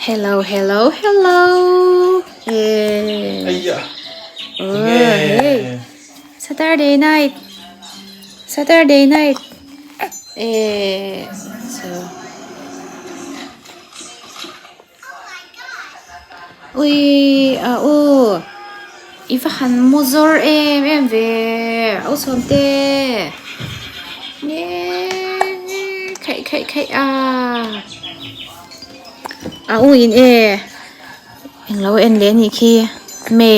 Hello hello hello Aiya Hey Saturday night Saturday night eh so Ui a u i va han mu zawr em em ve a u chhawm te khaih khaih khaih a a u in e englo en leh anih khi me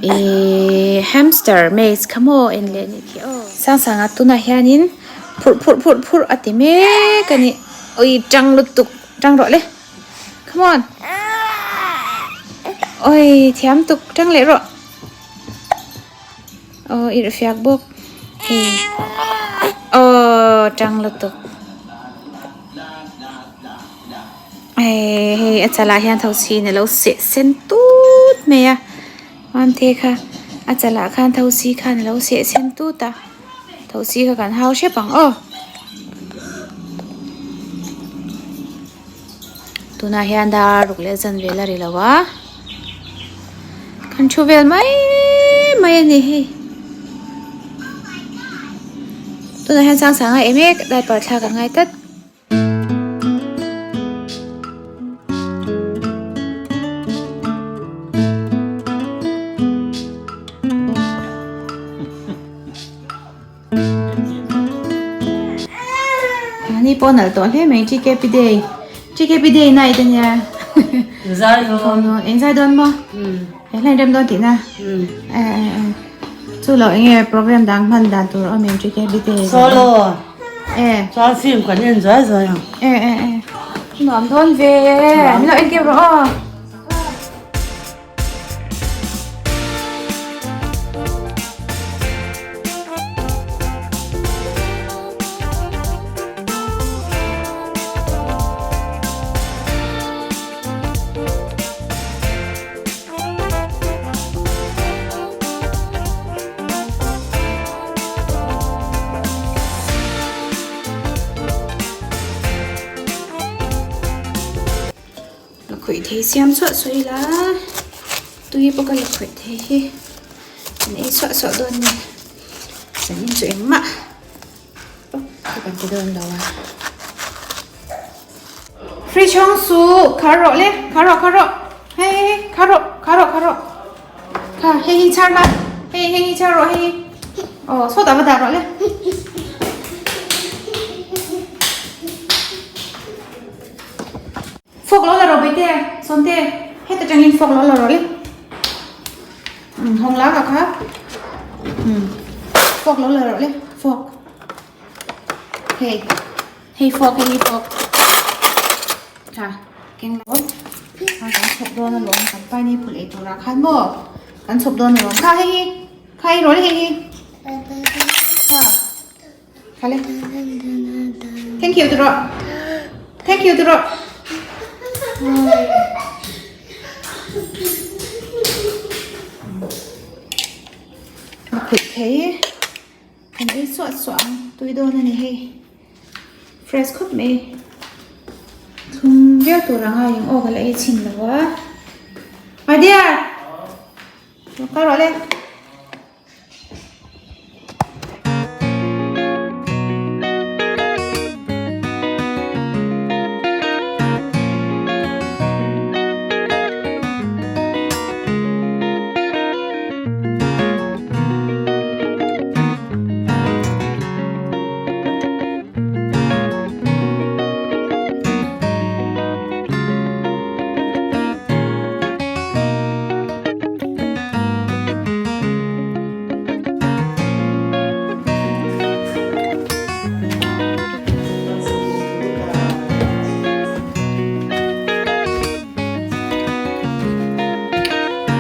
ihh hamster maze kha maw en leh anih khi aw sang sanga tunah hianin phurh phurh phurh phurh a ti mek a ni ui tang lutuk tang rawh le. Come on. Oi, thiam tuk tang leh rawh. Oh, i fiak bawk. Hei. Oh, tang lutuk. Hei, hei a chalah hian tho chhin a lo seh sen tut mai a. Mam te kha a chalah khan tho si khan a lo seh sen tut a. Tho si kha kan hau hrep ang aw. Tunah hian dar ruk leh zan vel a ri lo a kan thu vel mai mai a ni hei tunah hian sang sang a em mek diaper thlak a ngai tlat. Ni pawh nalh tawh hle mai TKP day TKP day night a nia Zai dawn eng zai dawn maw he hla in rem dawn tihna chu lo eng nge program dang hman dan tur a awm em TKP day Solo e chuan film kan en zuai zuai ang e e e nuam dawn ve min lo en kep rawh aw. La khawih thei siam suah suah ila tui pawh ka la khawih thei hi an ei suah suah dawn a ni zanin chu engmah ka kan ti dawn lo a fridge hawng suh khar rawh le khar rawh khar rawh hei hei hei khar rawh khar rawh khar rawh kha hei hi chhar la hei hei hi chhar rawh hei hi aw sawtah va dah rawh le. Fork lo la rawh Baite, Sawmte, heta tangin fork lo la rawh le. Um, hawng la ka kha. Um, fork lo la rawh le, fork. Hei, hei fork, hei hi fork. Tha, keng lo. Kha kan chhawp dawn alawm, kan pineapple ei turah khan maw? Kan chhawp dawn alawm. Kha hei hi, kha ei rawh le hei hi. Kha. Kha le. Thank you tiro. Thank you tiro. Ma khut thei. Kan ei suah suah ang. Tui dawn ani hei. Fresh khawp mai. Thum viau tur anga eng aw ka la ei chhin lo a. My dear. Ka rawh le.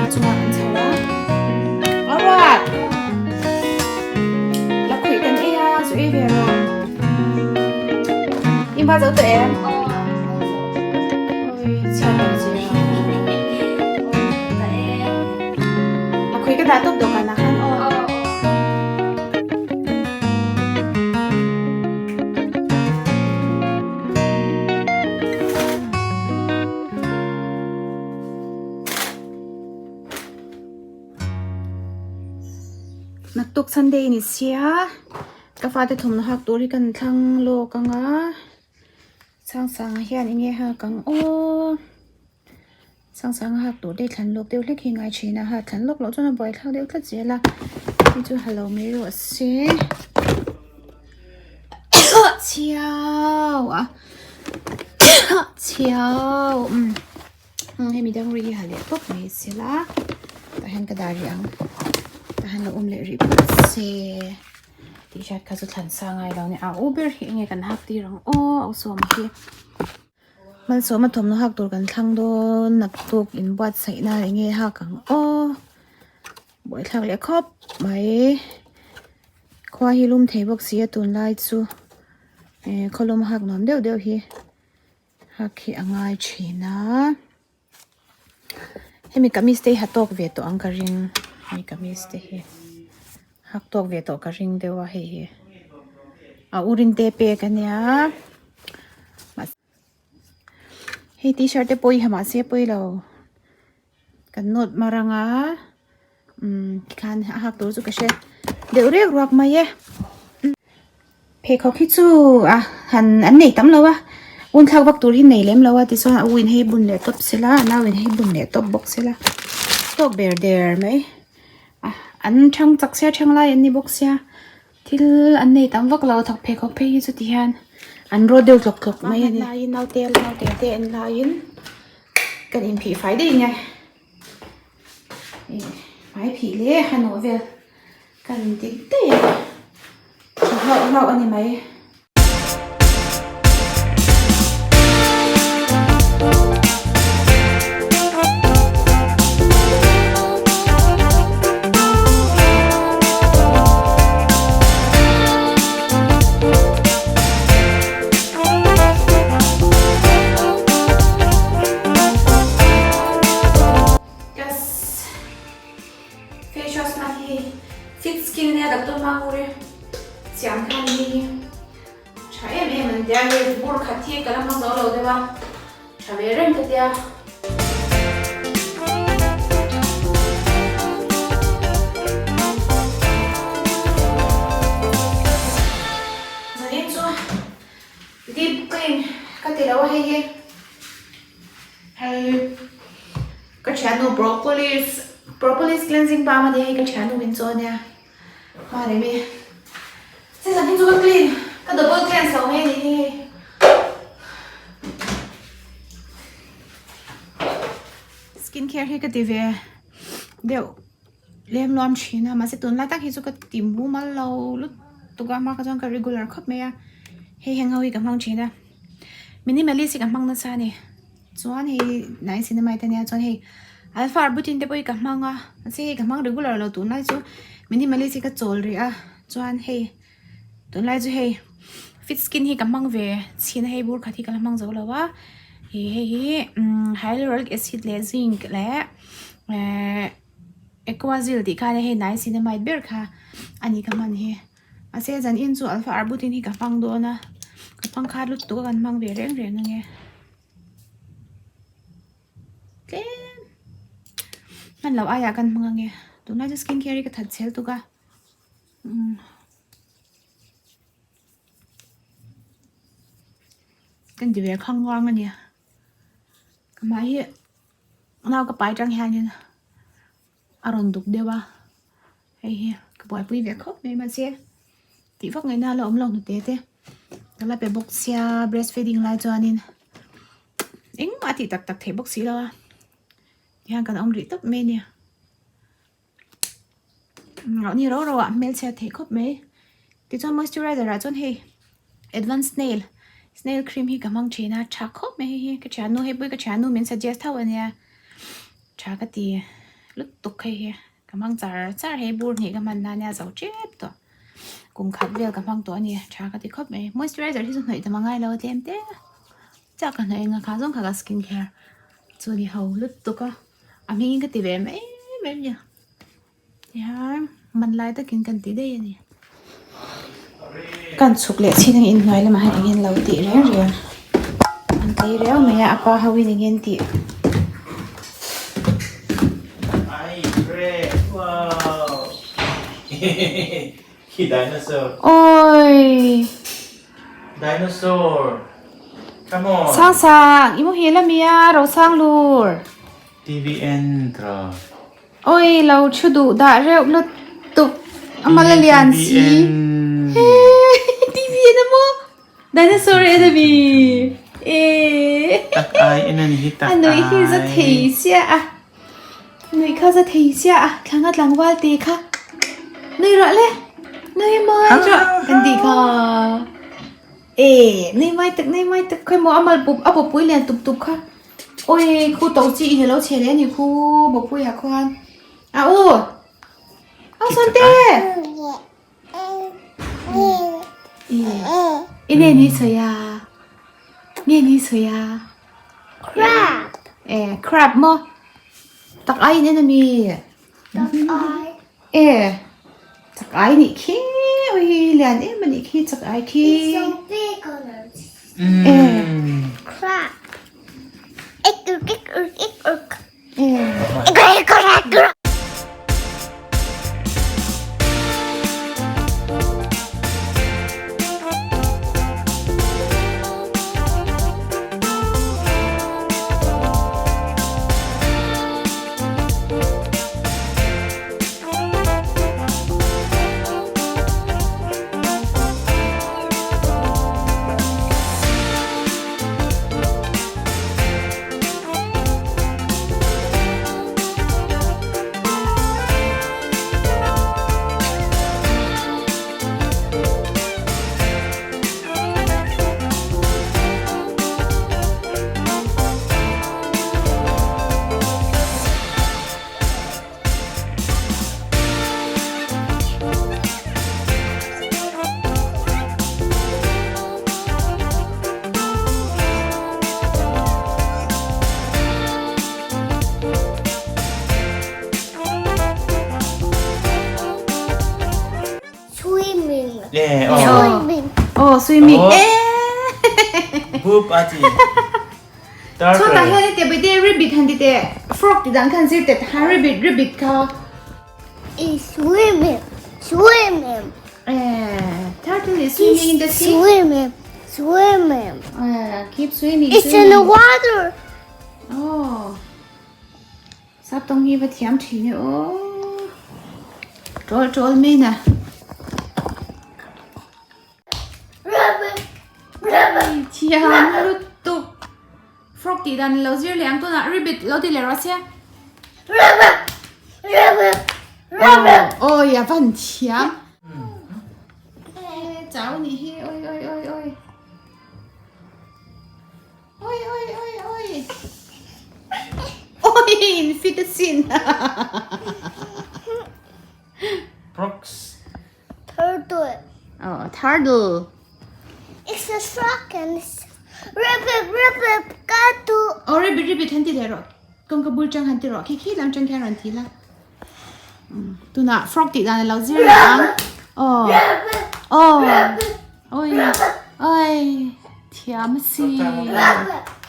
Chungah kan chho a. Alright. La khuih kan ei a, zu ei ve rawh. In ba zo tawh em? Oi, chhiat lo che a. A khuih ka dah tawp dawhkan ah khan aw. Naktuk Sunday ni sia ka fate thawmhnaw hak tur hi kan thlang lawk ang a Sangsanga hian eng nge hak ang aw Sangsanga hak tur te thlan lawk deuh hlek hi ngai thin a ha thlan lawk loh chuan a buai thlak deuh tlat zel a hei chu ha lo mai rawh se chhiau a chhiau umm. Hemi dang ri hi ha leh tawp mai se la tah hian ka dah rih ang tah hian lo awm leh rih phawt se t-shirt kha chu thlan sa ngai lo a ni a u ber hi enge kan hak tir ang aw a u sawma hi malsawma thawmhnaw hak tur kan thlang dawn naktuk inbuatsaih nan enge hak ang aw buaithlak leh khawp mai khua hi lum thei bawk si a tunlai chu eh khawlum hak nuam deuh deuh hi. Hak hi a ngai thin a hemi kamis te hi ha tawk ve tawh ang ka ring hemi kamis te hi hak tawk ve tawh ka ring deuh a hei hi a urin te pek a nia hei t-shirt te pawh hi ha mahse pawi lo kan nawt mar anga umm tikhan a hak tur chu ka hre deuh riak ruak mai e. Pheikhawk hi chu a han an nei tam lo a un thlak vak tur hi nei lem lo a tichuan a u in hei bun leh tawp sela a nau in hei bun leh tawp bawk sela tawk ber der mai a an thang chak sia thang lai an ni bawk sia thil an nei tam vak lo thawk pheikhawk phei hi chu ti hian an rawt deuh tlawk tlawk mai a ni laiin naute naute te en laiin kan inphih fai daih nge hmai phih leh a nawh vel. Kan dik daih a, tha hlauh hlauh a ni mai. Face wash hman hi fit skin nia doctor Manguri siam khan hi tha em em an tia hei bur khat hi ka la hmang zo lo deuh a tha ve reng ka tia. Zanin chu deep clean ka ti lo a hei hi hei. Ka thiannu propolis propolis cleansing balm a nia hei ka thiannu min chaw ania hma leh mi season hi chu ka clean ka double cleanse lo mai a ni hei skin care hi ka ti ve deuh lem luam thin a mahse tunlai tak hi chu ka ti mumal lo lutuk a hma kha chuan ka regular khawp mai a hei heng ho hi ka hmang thin a minimalist hi ka hmang nasa a ni. Chuan hei nai cinema te ania chuan hei alpha arbutin te pawh hi ka hmang a mahse hei ka hmang regular lo tunlai chu minimalist hi ka chawl rih a chuan hei tunlai chu hei fit skin hi ka hmang ve chhin a hei bur khat hi ka la hmang zo lo a ih hei hi umm hyaluronic acid leh zinc leh ehh aquazil tih kha ania hei nai cinema ber kha ani ka hman hi. Mahse zan in chu alpha arbutin hi ka hmang dawn a ka hmang khat lutuk a kan hmang ve reng reng ange tlem hman loh aiah kan hmang ange tunlai chu skin care hi ka that chhel tuk a umm kan ti ve khang vang a nia ka hmai hi nau ka pai tang hianin a rawn duk deuh a. Hei hi ka buaipui ve khawp mai mahse tih vak ngaihna a la awm lo hnute te ka la pe bawk sia breast feeding lai chuanin engmah a tih tak tak theih bawk si lo a tihian kan awm rih tawp mai a nia ni ro ro ah hmelchhiat theih khawp mai tichuan moisturizer ah chuan hei advance snail snail cream hi ka hmang thin a tha khawp mai hei hi ka thiannu hei pawh hi ka thiannu min suggest ho a nia tha ka ti lutuk hei hi. Ka hmang char char hei bur hnih ka hman nan nia zo tep tawh kum khat vel ka hmang tawh a ni tha ka ti khawp mai moisturizer hi chu hnawih tam a ngai lo a tlem te chiah ka hnawih anga kha zawng kha ka skin care chu ni ho lutuk a a hming in ka ti ve mai mai a nia tihian man lai takin kan ti daih a ni kan chhuk leh chin ang inhnuai lamah hian eng nge an lo tih reng reng an tlei riau mai a a pa ho in eng nge an tih. Khi dinosaur. Oi. Dinosaur. Come on. Sang sang, i muhil a mia ro sang lur. TV en tro. Oi lo thu duh dah reuh lutuk a mal a lian si. TV en a maw? Dinosaur en a mi. E. Tak ai en a ni hi tak ai. A nui hi za thei sia a. Nui kha za thei sia a thlanga tlangval te kha. Nui rawh le. Nui mawi rawh kan tih kha. E nui mawi tak nui mawi tak khawimaw a mal pup a pawpui lian tup tup kha. Awi khu to chi in alo chhe leh a ni khu bawpuiah khuan a u a sawn te i nge ni sawi a nge ni sawi a Crab e crab maw tak ai in en ami Tak ai e chak ai nih khi ui lian em anih khi chak ai khi It's so big on us e Crab Ik ik ik ik ik e Ik ik ik ik Swimming. Yeah, oh. Swimming. Oh, swimming. Oh. Eh. Boop ati. Chuan tah hian te bete rabbit han ti teh frog tih dan khan zir teh han rabbit rabbit kha. Is swimming swimming. Eh turtle is swimming in the sea. Swimming swimming. Eh keep swimming. It's in the water. Oh. Sap tawng hi va thiam thin e aw. Tawl tawl mai na. Thiam lutuk. Frog tih dan lo zir leh ang tunah ribbit lo ti leh rawh sia. Awi a van thiam. Chau nih hi oi oi oi oi. Oi oi oi oi. Oi in fit asin. Frogs. Turtle. Oh, turtle. It's a frog and it's ribbit ribbit gatu. Oh, ribbit ribbit han ti leh rawh. Kawngka bul chang han ti rawh. Khi khi lam chang khian rawn ti la. Tunah frog tih dan a lo zir leh ang. Oh. Oh. Oi. Oi. Thiam a si.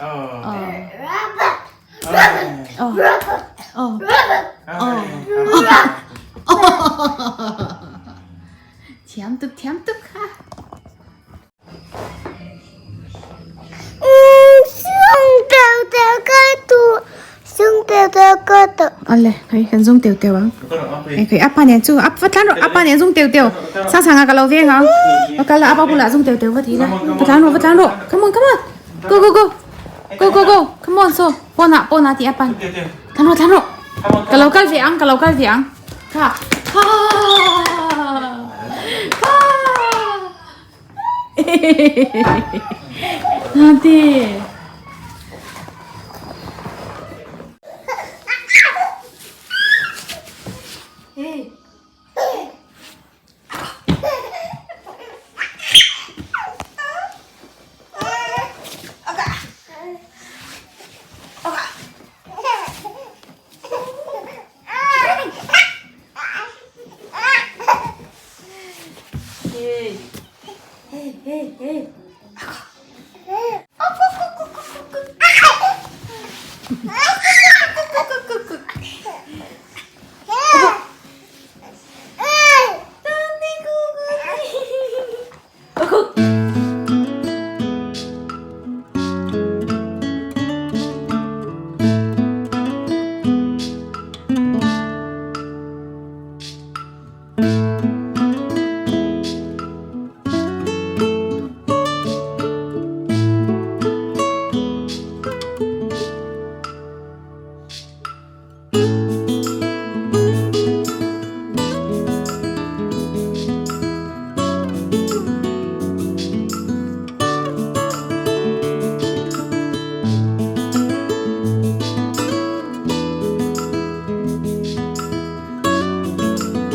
Oh. Oh. Oh. Oh. Thiam tuk thiam tuk kha. Awle khai kan zung teu teu ang. Ei khai apa nen chu apa tlan rawh apa nen zung teu teu. Sang sanga ka lo veng ang. Va kal la apa bulah zung teu teu va ti la. Va tlan rawh va tlan rawh. Come on come on. Go go go. Go go go. Come on so. Pawnah pawnah tih apan. Tlan rawh tlan rawh. Ka lo kal ve ang ka lo kal ve ang. Kha kha kha. Nati.